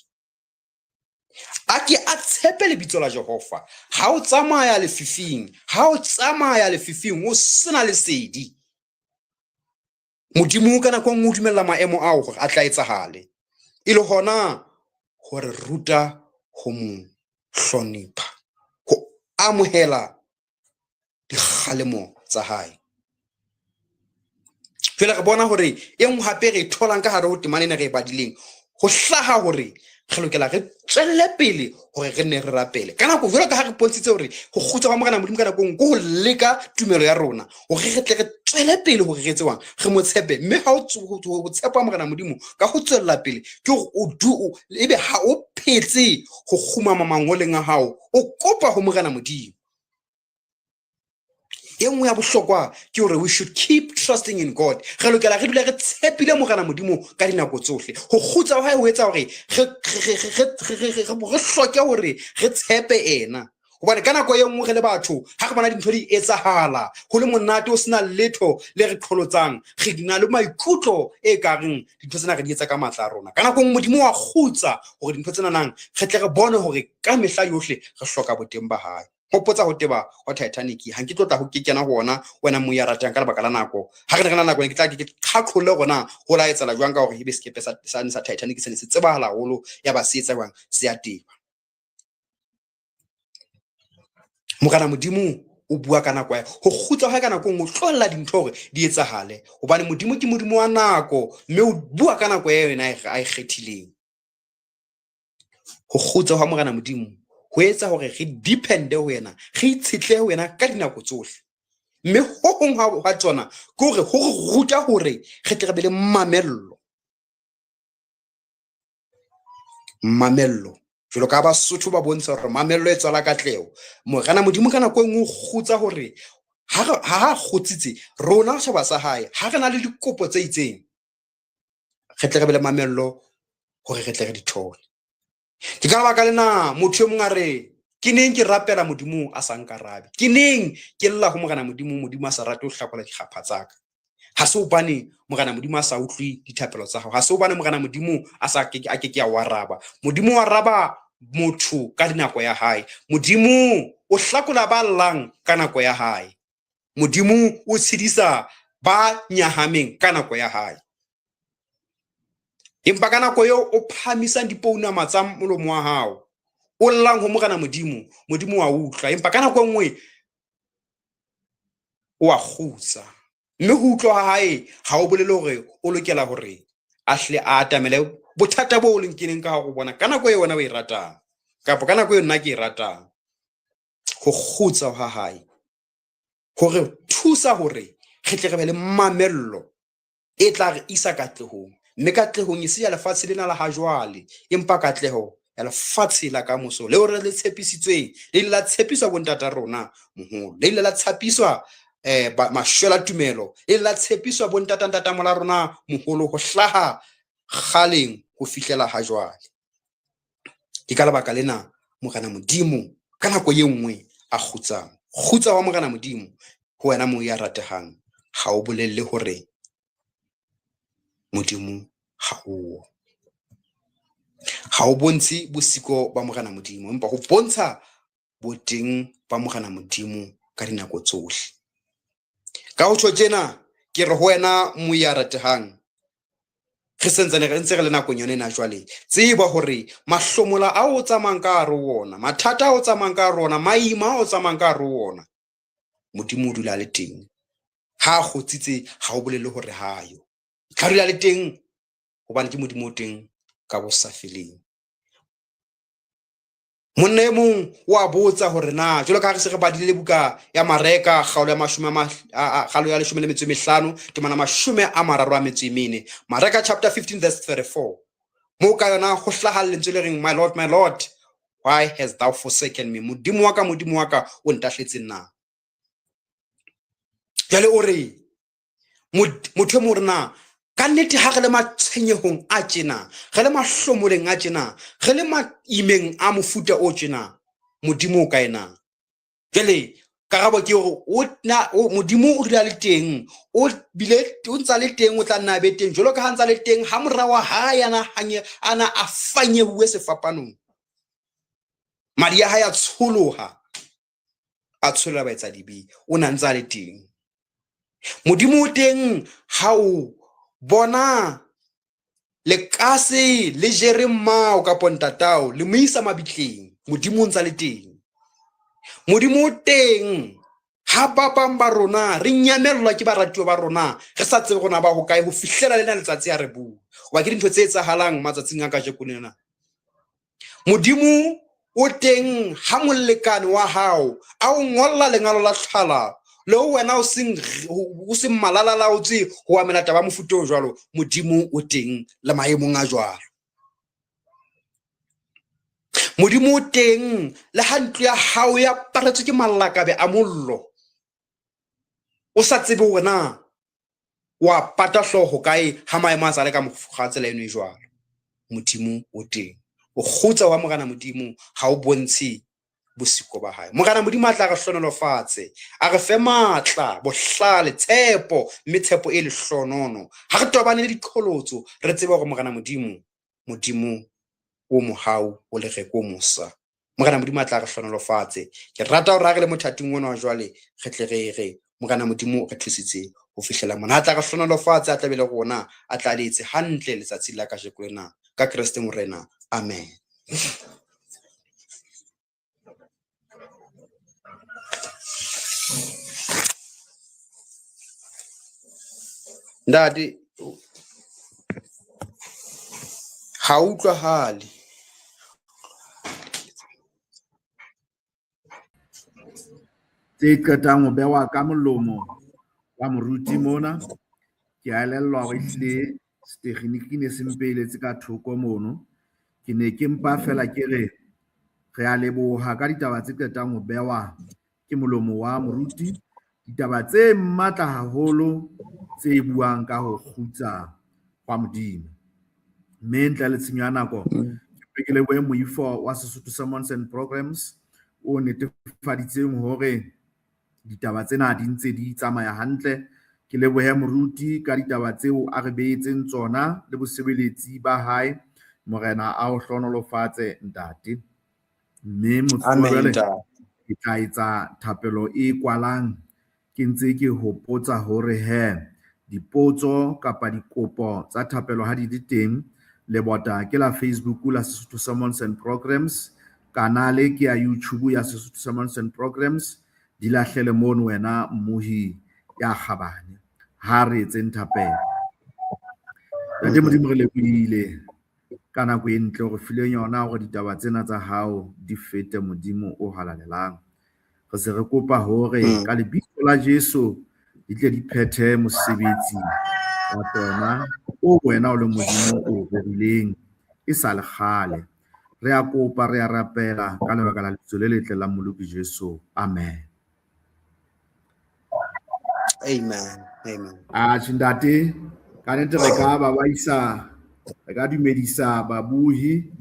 a ke a tshepe lebitso la Jehova. Ha o tsamaya lefifing, ha o tsamaya lefifing o sena lesedi, Modimo ka nako e nngwe o dumella maemo ao hore a tla etsahale, e le hona ho re ruta ho mo hlonepha, ho amohela dikgalemo tsa hae. Jwale re bona hore e nngwe hape re e tholang ka hare ho temana ena re e badileng, ho hlaha hore re lokela re tswelle pele hore re nne re rapele ka nako, jwalo ka ha re pontshitse hore ho kgutsa hwa Morena Modimo ka nako e nngwe ke ho leka tumelo ya rona, hore re tle re tswele pele hore re etse jwang, re mo tshepe. Mme ha ho tshepa Morena Modimo ka ho tswella pele ke hore o du, o, ebe ha o phetse ho kgumama mangoleng a hao, o kopa ho Morena Modimo. E nngwe ya bohlokwa ke hore we should keep trusting in God. Re lokela re dule re tshepile Morena Modimo ka dinako tsohle. Ho kgutsa ha ho etsa hore re hloke hore re tshepe ena. Hobane ka nako e nngwe re le batho ha re bona dintho di etsahala ho le monate o sena letho le re qholotsang, re na le maikutlo e ka reng dintho tsena re di etsa ka matla a rona. Ka nako e nngwe Modimo wa kgutsa hore dintho tsena nang re tle re bone hore ka mehla yohle re hloka boteng ba hae. Hopotsa ho teba wa Titanic, ha nke tlo tla ho ke kena ho ona wena mo ya ratang ka lebaka la nako. Ha re ne re na nako ne ke tla ke qhaqholle hore na ho la etsahala jwang ka hore ebe sekepe sa Titanic se ne se tsebahala haholo, ya ba se etsa jwang, se ya teba. Morena Modimo o bua ka nako ya ho kgutla ha ka nako nngwe, tlohella dintho hore di etsahale, hobane Modimo ke Modimo wa nako, mme o bua ka nako ya yona a e kgethileng. Ho kgutsa hwa Morena Modimo ho etsa hore re depende ho yena, re itshetlehe ho yena ka dinako tsohle. Mme ho hong hwa tsona ke hore ho re ruta hore re tle re be le mamello. Mamello. Jwalo ka Basotho ba bontsha hore mamello e tswala katleho. Morena Modimo ka nako e nngwe o kgutsa hore ha a kgutsitse rona setjhaba sa hae, ha re na le dikopo tse itseng, re tle re be le mamello hore re tle re di thole. Ke ka lebaka lena motho e mong a re, ke neng ke rapela Modimo a sa nkarabe, ke neng ke lla ho Morena Modimo, Modimo a sa rate ho hlakola dikgapha tsa ka. Ha se hobane Morena Modimo a sa utlwe dithapelo tsa hao, ha se hobane Morena Modimo a sa ke a ke ke a o araba. Modimo o araba motho ka dinako ya hae. Modimo o hlakola ba llang ka nako ya hae. Modimo o tshedisa ba nyahameng ka nako ya hae. Empa ka nako eo o phahamisang dipounama tsa molomo wa hao, o llang ho Morena Modimo, Modimo wa utlwa. Empa ka nako e nngwe o a kgutsa. Mme ho utlwa ha hae ha o bolele hore o lokela hore a hle a atamele bothata bo o leng keneng ka hare ho bona ka nako eo wena o e ratang, kapa ka nako eo nna ke e ratang. Ho kgutsa ha hae ho re thusa hore re tle re be le mamello e tla re isa katlehong, mme katlehong e se ya lefatshe lena la ha jwale, empa katleho ya lefatshe la kamoso leo re le tshepisitsweng, le ile la tshepiswa bontata rona moholo, le ile la tshepiswa mashwela tumelo, le ile la tshepiswa bontata ntatamola rona moholo ho hlaha kgaleng ho fihlela ha jwale. Ke ka lebaka lena Morena Modimo ka nako e nngwe a kgutsang. Kgutsa wa Morena Modimo ho wena mo ya ratehang ha o bolelle hore Modimo ha o. Ha o bontshe bosiko ba Morena Modimo, empa ho bontsha boteng ba Morena Modimo ka dinako tsohle. Ka ho tjho tjena, ke re ho wena mo ya ratehang, re sentsane re ntse re le nakong yone ena jwale, tseba hore mahlomola ao o tsamayang ka hare ho ona, mathata ao o tsamayang ka hare ho ona, maima ao o tsamayang ka hare ho ona, Modimo o dula le teng. Ha a kgotsitse ha o bolele hore ha yo. Tla dula le teng hobane ke Modimo o teng ka bosafeleng. Monna e mong o a botsa hore na jwalo ka ha re se re badile buka ya Mareka kgaolo ya mashome a kgaolo ya leshome le metso e mehlano temana mashome a mararo a metso e mene, Mareka chapter 15 verse 34, moo ka yona ho hlaha lentswe le reng, "My Lord, my Lord, why hast thou forsaken me? Modimo wa ka, Modimo wa ka, o ntahletseng na?" Jwale o re motho e mong hore na ka nnete ha re le matshwenyehong a tjena, re le mahlomoleng a tjena, re le maimeng a mofuta o tjena, Modimo o kae na? Jwale karabo ke hore Modimo o dula le teng, o bile o ntsa le teng, o tla nna be teng jwalo ka ha ntsa le teng ha mora wa hae ana a fanyehuwe sefapanong, madi a hae a tsholoha, a tsholela baetsadibe, o na ntsa le teng. Modimo o teng ha o bona lekase le jere mmao kapo ntatao le mo isa mabitleng, Modimo o ntsa le teng. Modimo o teng ha ba bang ba rona re nyamellwa ke baratuwa ba rona, re sa tsebe rona ba hokae ho fihlela lena letsatsi ha re bua, hoba ke dintho tse etsahalang matsatsing a kajeko lena. Modimo o teng ha molekane wa hao a o ngolla lengolo la tlhala le wena o seng malalalaotse ho amela taba mofuta o jwalo, Modimo o teng le maemong a jwalo. Modimo o teng le ha ntlo ya hao ya paretswe ke malakabe a mollo. O sa tsebe hore na wa pata hlooho kae ha maemo a sa le ka mokgwa tsela eno e jwalo. Modimo o teng. O kgutsa wa Morena Modimo ha o bontshe bosiko ba hae. Morena Modimo a tla re hlonolofatse, a re fe matla, bohlale, tshepo, mme tshepo e lehlonono. Ha re tobane le diqholotso, re tsebe hore Morena Modimo, Modimo o mohau, o lereko, o mosa. Morena Modimo a tla re hlonolofatse. Ke rata hore ha re le mothating ona wa jwale, re tle re re Morena Modimo re thusitse ho fihlela mona. A tla re hlonolofatse, a tla be le rona, a tla le etse hantle letsatsing la kajeko lena. Ka Kreste Morena. Amen. Ntate, ha utlwahale. Tse qetang ho bewa ka molomo wa moruti mona, ke a elellwa hore ehlile setekgeniki ne se mpehiletse ka thoko mono. Ke ne ke mpa fela ke re re a leboha ka ditaba tse qetang ho bewa ke molomo wa moruti, ditaba tse matla haholo tse buang ka ho kgutsa kwa Modimo. Mme ntle le tshenyo ya nako, ke lebohe moifo wa Sesotho Sermons and Programs o netefaditseng hore ditaba tsena di ntse di tsamaya hantle. Ke lebohe moruti ka ditaba tseo a re beetseng tsona le bosebeletsi ba hae. Morena a o hlohonolofatse ntate. Mme motsotso ke tla etsa thapelo e kwalang ke ntse ke hopotsa hore he dipotso kapa dikopo tsa thapelo ha di le teng, lebota ke la Facebook la Sesotho Sermons and Programs, kanale ke ya YouTube ya Sesotho Sermons and Programs. Di lahlele mono wena mmohi ya kgabane. Ha re etseng thapelo. Ntate Modimo, re lebohile ka nako e ntle hore fileng yona hore ditaba tsena tsa hao di fete Modimo o halalelang. Re se re kopa hore ka lebitso la Jesu di tle di phethe mosebetsi wa tsona o wena o le Modimo o rerileng e sa le kgale. Re a kopa, re a rapela ka lebaka la lebitso le letle la Mmoloki Jesu. Amen. Amen. Amen. Atjhe ntate, ka nnete re ka ba ba isa, re ka dumedisa babuhi,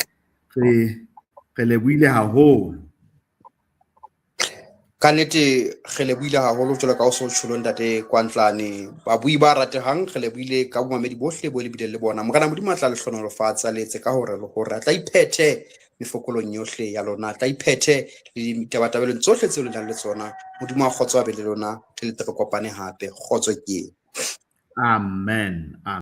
re lebohile haholo. Ka nnete re lebohile haholo jwalo ka o so tjholo ntate Kwantlane. Babui ba ratehang re lebohile ka bomamedi bohle bo le bileng le bona. Morena Modimo a tla le hlohonolofatsa, le etse ka hore le hore a tla iphethe mefokolong yohle ya lona, a tla iphethe le ditabatabelong tsohle tseo le nang le tsona. Modimo a kgotso a be le lona, re le re kopane hape. Kgotso ke. Amen. Amen.